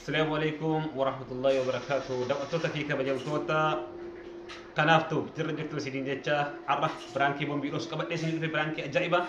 Assalamu alaikum warahmatullahi wabarakatuh. Daawwattoota fi kabajamtoota kanaaftuu jirra jirtu isiniin jecha har'a piraankii bombii dhoosu qabadhee isinii dhufe, piraankii ajaa'iba.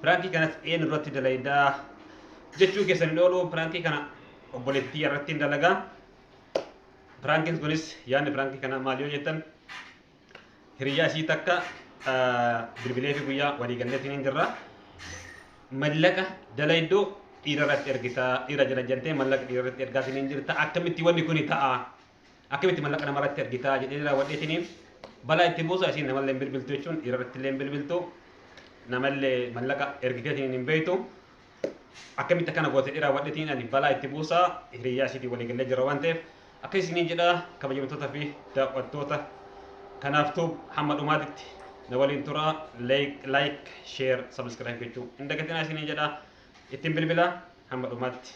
Piraankii kanas eenyu irratti dalaydaa jechuu keessan hin oolu. Piraankii kana obboleettii irratti hin dalagaa. Piraankiin kunis, yaadni piraankii kana maal yoo jettan, hiriyyaa isii takka bilbilee fi guyyaa walii galleetiin hin jirra. Mallaqa dalayduu dhiira irratti ergitaa, dhiira jala jantee mallaqa dhiira irratti ergaatiin hin jirta, akkamitti wanni kuni ta'a, akkamitti mallaqa nama irratti ergitaa jedhee raawwadheetiin balaa itti buusa. Isiin namallee hin bilbiltu jechuun dhiira irratti illee hin bilbiltu, namallee mallaqa ergiteetiin hin beektu, akkamitti akkana goote jedhee raawwadheetiin ani balaa itti buusa. Hiriyyaa isiitiin walii gallee jira waan ta'eef akka isiniin jedha. Kabajamtoota fi daawwattoota kanaaftuu hamma dhumaatitti na waliin tura. Like, share, subscribe gochuu hin dagatinaa isiniin jedha. Ittiin bilbila, hamma dhumaatti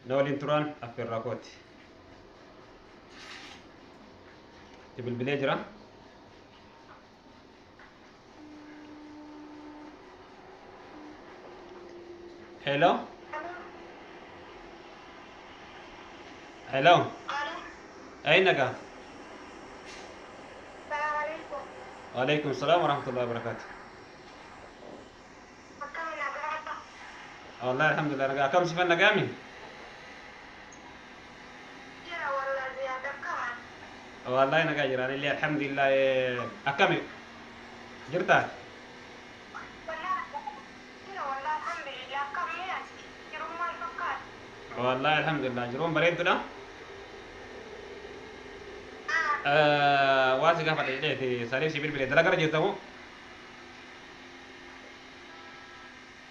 na waliin turaan affeerraa kooti. Itti bilbilee jira. Hello, hello. Ay, nagaa. السلام عليكم. وعليكم السلام ورحمة الله وبركاته. Akkami, nagaa? والله الحمد لله nagaa. Akkam sifan, nagaami? Jira wallah ziyaada, akkama? والله nagaa jiraan illee, alhamdulillah. Akkami jirta? Wallah jira wallah, alhamdulillah. Akkamii ati? Jiruun maal fakkaata? والله الحمد لله, jiruun bareeddudha. Waa si gaafadhe jedheeti saniif si bilbile. Dalagara jirtamu?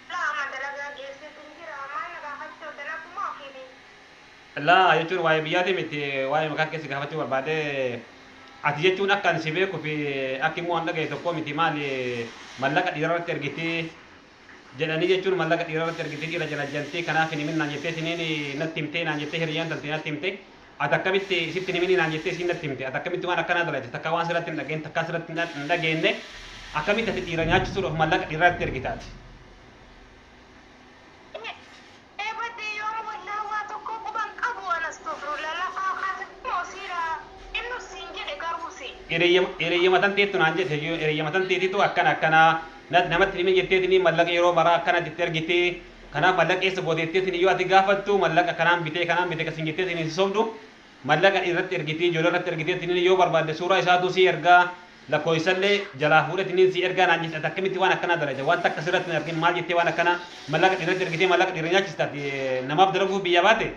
Laa, amma dalagaa geessitu jira. Maal na gaafachuu, dalaguma ofiini? Laa, jechuun waa'ee biyyaati miti, waa'ee maqaa keessa gaafachuu barbaade. Ati jechuun akka ani si beeku fi akka immoo an dhagaye tokko miti. Maali, mallaqa dhiirarratti ergiti jedhanii, jechuun mallaqa dhiirarratti ergiti, dhiira jala jantee, kanaaf hin himin naan jettee siniin natti himtee naan jettee hiriyyaan tante natti himte. Ati akkamitti sitti hin himin naan jettee siin natti himte. Ati akkamitti waan akkanaa dalagde? Takka waan sirratti hin dhageenye, takka sirratti hin dhageenye, akkamitti ati dhiira nyaachisuudhaaf mallaqa dhiirarratti ergitaati? Ee, badde yoom, wallah waa tokko quban qabu an, astagfirullah. Lafaa kaasatti moo siira inni siin jedhe garuusi? Hiriyyama tan teettu naan jette. Hiriyyama tan teetitu akkana akkana namatti himin jetteetini mallaqa yeroo maraa akkanatti itti ergiti, kanaaf mallaqa eessa gootetteetini yoo ati gaafattu, mallaqa kanaan bitee, kanaan bitee kasin jetteetini si sobdu, mallaqa irratti ergiti, ijoollee irratti ergiteetini, yoo barbaadde suuraa isaatu si ergaa, lakkoofsallee jalaa fuudhetini si ergaa naan jette. Ati akkamitti waan akkanaa dalagde? Waan takka sirratti hin argin, maal jettee waan akkana mallaqa irratti ergitee mallaqa dhiira nyaachistaati namaaf dalaguuf biyya baate?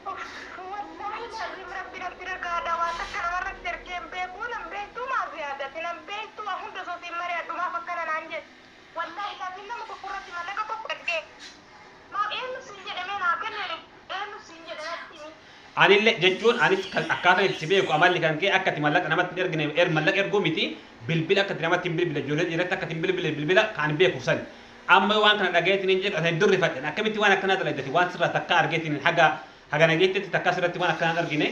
Wallahi lazim, rabbi rabbi ragaadha, waan takka namarratti ergee hin beeku. Nan beektu maa ziyaadati, nan beektu. Waa hunda osoo siin mari'adhumaaf akkana naan jedhe. Wallahi lazim, nama tokko irratti mallaqa tokko ergee maa eenyu siin jedhame naa kenne? Eenyu siin jedhe, natti himi. Anillee jechuun anis kan akkaataa itti si beeku, amalli kan kee akka ati mallaqa namatti hin ergine, mallaqa erguu miti, bilbila akka ati namatti hin bilbile, ijoollee dhiiratti akka ati hin bilbile bilbila kan beeku san. Amma waan kana dhagayeetiin hin jedhu, ati durrifadhe, akkamitti waan akkanaa dalaydati? Waan sirraa takka argeetiin haga nageettitti takka sirratti waan akkanaa hin argine.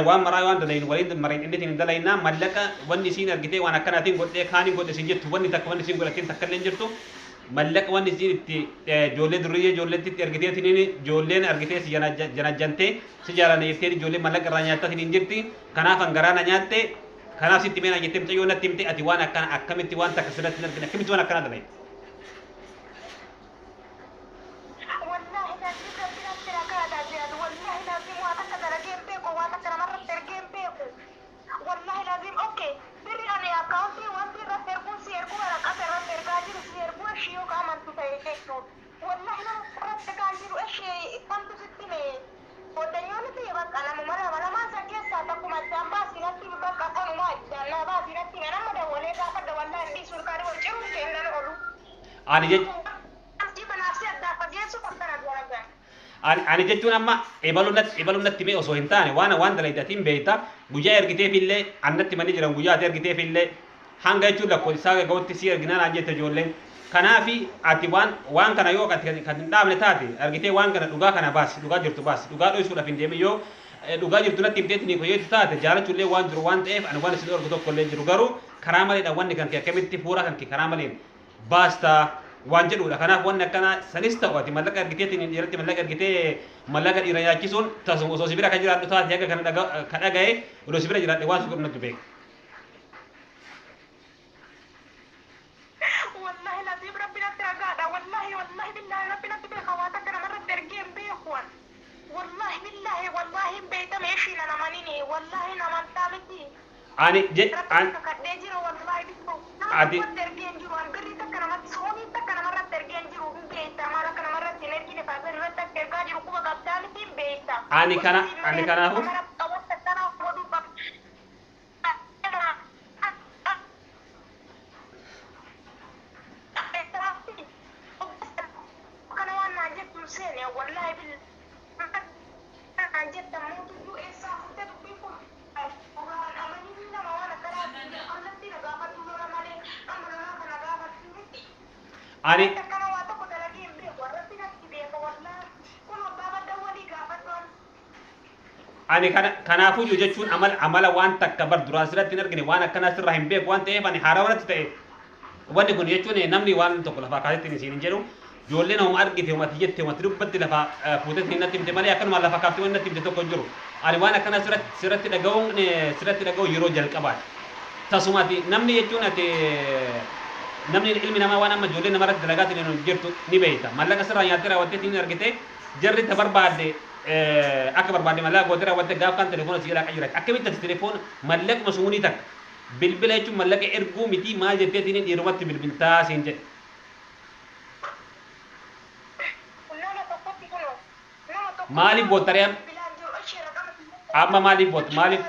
Waan maraa waan dalaynu waliin mariin innitiin hin dalaynaa. Mallaqa wanni isiin argitee waan akkanaatiin godhee kaaniin godhe isin jettu, wanni takka wanni isiin godhatiin takka illee hin jirtu. Mallaqa wanni isiin itti ijoollee durriyyee ijoolleetti itti ergiteetiin, ijoolleen argitee si janajjantee si jaalana jettee ijoollee mallaqa irraa nyaattaatiin hin jirti, kanaaf hangaraa na nyaatte, kanaaf sitti meena jettee mucayyoo natti himte. Ati waan akkana akkamitti, waan takka sirratti hin argine, akkamitti waan akkanaa dalayte? Wallahi lazim, rabbi rabbi ragaadha ziyaad, wallahi lazim, waa takka dalagee hin beeku, waa takka namarratti ergee hin beeku. Wallahi lazim, okay, birri ani akkaawuntii wanti irratti erguun si erguu, waraqata irratti ergaa jiru si erguu ishii yoo qaamantu ta'e jechuudha. Wallahi nama irratti ergaa jiru ishee kamtu sitti mee? Goddanyoonni ta'e bakka namuma lama lamaan san keessaa takkuma addaan baasii natti himi, bakka kanuma addaan naa baasii natti hime. Nama dawwalee gaafadha, wallahi hin dhiisu, ilkaan wal ciruun kennan oolu. Ani jech Amtii kanaaf si addaan fageessuuf akkana dalagan. Ani jechuun amma ebaluu natti himee osoo hin taane, waan dalaydatiin beekta. Guyyaa ergiteefillee annatti manii jiran, guyyaa ati ergiteefillee hanga jechuun lakkoofsa ga'utti si erginaa naan jette ijoolleen. Kanaafi ati waan kana yoo kan hin dhaabne taate, argitee waan kana dhugaa kana baasi, dhugaa jirtu baasi. Dhugaa dho'isuudhaaf hin deemin. Yoo dhugaa jirtu natti himteetiin koyeetu taate, jaalachuullee waan jiru waan ta'eef ani waan isin dhorku tokko illee jiru. Garuu karaa maleedha wanni kan kee, akkamitti fuura kan kee karaa maleen baastaa? Waan jedhudha. Kanaaf wanni akkanaa sanis ta'u ati mallaqa ergiteetiin dhiiratti mallaqa ergitee mallaqa dhiira nyaachisuun tasuma osoo si bira kan jiraadhu taate haga kana ka dhaga'e osoo si bira jiraadhe waan si godhu natti beeka. Wallahi laziim rabbi natti ragaadha. Wallahi wallahi billahi rabbi natti beeka waa takka namarratti ergee hin beeku an. Wallahi billahi wallahi hin beeytame ishii nan amanini. Wallahi hin amantaa miti. Ani je Rabbi an kakadhee jira wallahi billahi. Nama ati tokkotti ergee hin jiru an birrii takka namatti soomii takka namarratti ergee hin jiru hin beeyta. Maal akka namarratti hin ergine faasar irratti akka ergaa jiru quba qabdaa miti hin beeyta. Ani kana Osoo ani malee kanaafu namara wanta akkanaa godhuu qabda. Kana waan naan jettu hin seene wallahi billahi naan jetta mootummaa eessaa fuute dubbiin kun dhugaan amanii nama waan akkanaa kallattii na gaafadhu lola malee amma lolaa kana gaafadhu miti. Ani Wanta akkana waa tokko dalagee hin beeku warratti natti beeka wallahi kun abbaa badda walii gaafadhu. Ani kana kanaafuu jechuun amala waan takka bar duraan sirratti hin argine waan akkanaa sirraa hin beeku waan ta'eef ani haaraa natti ta'e. Wanni kun jechuun namni waan tokko lafaa kaasetti isiin hin jedhu ijoolleen homa argite homa jette homa dubbatti lafaa fuutee natti himte malee akkanuma lafa kaaftee waan natti himte tokko hin jiru. Ani waan akkanaa sirratti dhaga'uun sirratti dhaga'u yeroo jalqabaati. Tasuma ati namni jechuun ati namni ilmi namaa waan amma ijoolleen namarratti dalagaa hin jirtu ni beekta. Mallaqa sirraa nyaattee raawwattee hin argite jarri ta barbaadde akka barbaadde mallaqa gootee raawwatte gaaf kan telefoona si jalaa jira. Akkamitti ati telefoona mallaquma suunii takka bilbila jechuun mallaqa erguu miti maal jetteetiin dhiirumatti bilbiltaa siin jedhe. Nama tokkotti kunoo nama tokko Maaliif boottaree bilaan jiru ishee raqama amma maaliif boot maaliif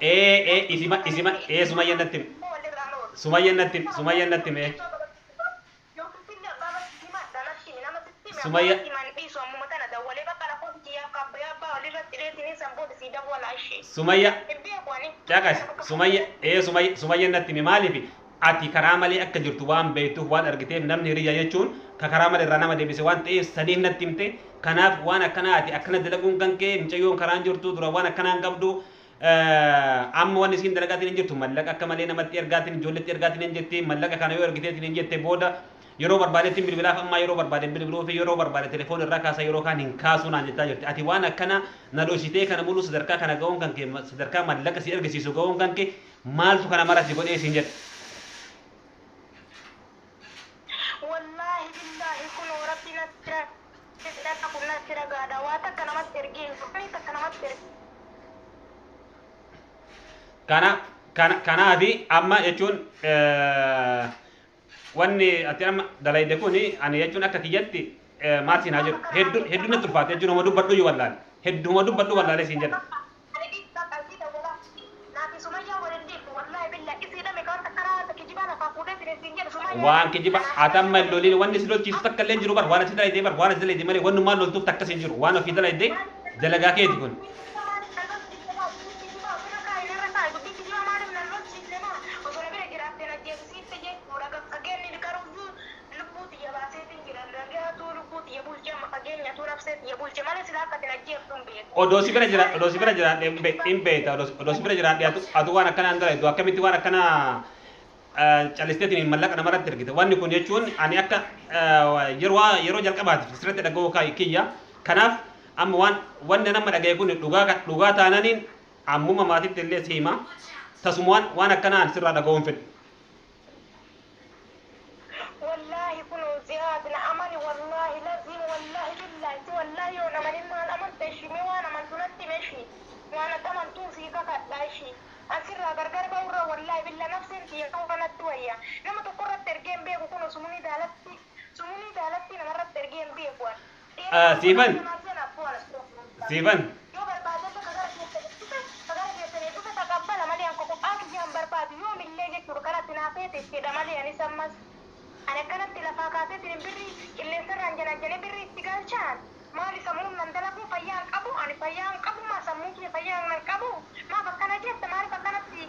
ee ee isima isima ee sumayyan natti hime sumayyan natti hime sumayyan natti hime Sumayya Sumayya caqas Sumayya ee Sumayya Sumayyan natti hime maaliif ati karaa malee akka jirtu waan beektuuf waan argiteef namni hiriyya jechuun ka karaa malee irraa nama deebise waan ta'eef saniif natti himte. Kanaaf waan akkanaa ati akkana dalaguun kan kee mucayyoon karaan jirtu dura waan akkanaa hin qabdu amma waan isiin dalagaatiin hin jirtu mallaqa akka malee namatti ergaatiin ijoolletti ergaatiin hin jirti mallaqa kana yoo ergiteetiin hin jette booda yeroo barbaadetti bilbilaaf ammaa yeroo barbaade bilbiluu fi yeroo barbaade telefoon irraa kaasa yeroo kaan hin kaasuu naan jettaa jirti. Ati waan akkana na dhoositee kana muluu sadarkaa kana ga'uun kan kee sadarkaa mallaqa si ergisiisu ga'uun kan kee maaltu kana mara si godhee siin jedha. Wallahi billahi kun rabbi natti kun natti ragaadha waa takka namatti ergee hin takka namatti ergee. Kana kana kanaafi amma jechuun wanni ati amma dalayde kuni ani jechuun akka kiyyatti maal siin haa jedhu hedduu hedduu natti ulfaate jechuun homa dubbadhu iyyuu wallaale hedduu homa dubbadhu wallaale siin jedha. Waan kijiba atamma loliin wanni si lolchiisu takka illee hin jiru bar waan ati dalayde bar waan ati dalayde malee wanni maal loltuuf takkas hin jiru waan ofii dalayde dalagaa keeti kun. Odoo si bira jira odoo si bira jiraadhe hin beekta odoo si bira jiraadhe atu waan akkanaa hin dalaydu akkamitti waan akkanaa callisteetiin mallaqa namarratti ergite. Wanni kun jechuun ani akka yeroo yeroo jalqabaatiif sirriitti dhaga'uu kiyya. Kanaaf amma waan wanni nama dhaga'e kun dhugaa dhugaa taananiin ammuma maatitti illee si hima tasuma waan waan akkanaa sirraa dhaga'uu hin fedhu. Wallahi kun ziyaad na amani wallahi lazim wallahi billahi wallahi yoo namani maal amante ishii mee waan amantu natti hime ishii waan ati amantuu sii kakadha ishii asirraa gargar ba'urra wallahi billa nafseen tiyya qabu kanatti wayya nama tokko irratti ergee hin beeku kun sumunii daalatti namarratti ergee hin beeku an. Siifan Siifan Yoo barbaade ka gara keessanii dhufe ka gara keessanii dhufe taqabbala malee an kophaa kiyya hin barbaadu yoomillee jechuudha kanatti naa feete jedha malee anis ammas ani akkanatti lafaa kaaseetiin birrii qilleensarraan janajjanee birrii itti galchaan maali sammuun nan dalaguu fayyaa hin qabu ani fayyaa hin qabu maa sammuu kiyya fayyaa hin qabu maaf akkana jetta maaliif akkanatti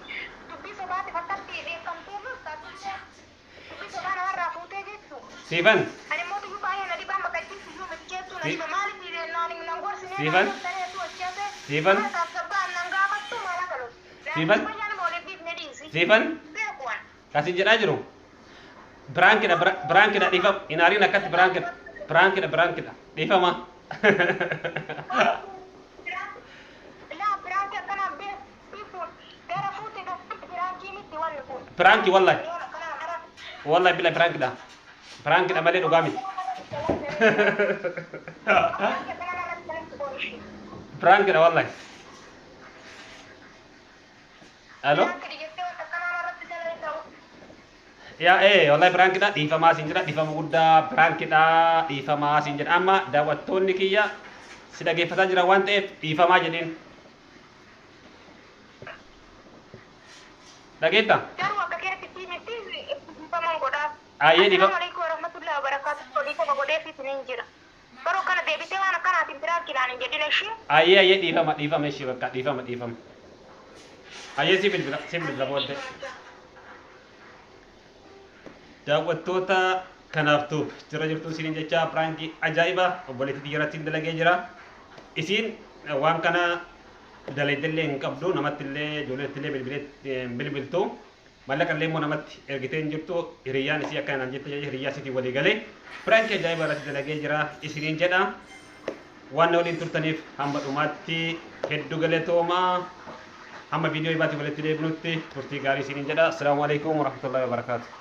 dubbii sobaatiif akkatti dheekkamtee jirta dubbii sobaa namarraa fuutee jettu. Siifan Ani immoo tuyyuu baay'ee na dhibaa maqachiisu iyyuu milkeessuu na dhiba maaliif Siifan? Siifan? Siifan? Siifan? Kasin jedhaa jiru. Prankidha, prankidha, dhiifama. Hin aariin akkatti, prankidha. Prankidha, prankidha. Dhiifama. Laa, prank akkanaan beekuun gara fuute prank miti wanni kun. Prank wallahi. Wallahi bila prankidha. Prankidha malee dhugaa miti. Prankidha wallahi. Alo? Yaa ee, wallahi prankidha, dhiifamaa siin jedha, dhiifama guddaa, prankidha, dhiifamaa siin jedha. Amma daawwattoonni kiyya si dhageeffataa jira waan ta'eef dhiifamaa jedheen. Dhageetta? Garuu akka keetti miti, dhiifaman godhaa. Ayyee, dhiifama. Assalaamu alaikum warahmatullahi wabarakatuh. Dhiifama godhee fi isiniin jira. Garuu kana deebitee waan akkanaatiin prankiidhaan hin jedhin ishee. Ayyee, ayyee, dhiifama, dhiifama ishee bakka, dhiifama, dhiifama. Ayyee, si bilbila, si bilbila booddee. Daawwattoota kanaaf tuuf jira jirtu isiniin jecha, prank ajaa'iba obboleettii xiyyaratti dalagee jira. Isiin waan kana dalaydillee hin qabdu, namatti illee ijoolleetti illee bilbilee bilbiltu. Maallaqa illee immoo namatti ergitee hin jirtu. Hiriyyaan isii akka naan jette, hiriyyaa isiitiin walii galee prank ajaa'iba irratti dalagee jira isiniin jedha. Waan na waliin turtaniif hamma dhumaatti hedduu galatoomaa. Hamma viidiyoo ibaatii walitti deebinutti turtii gaarii isiniin jedha. Assalaamu alaikum warahmatullahi wabarakaatuh.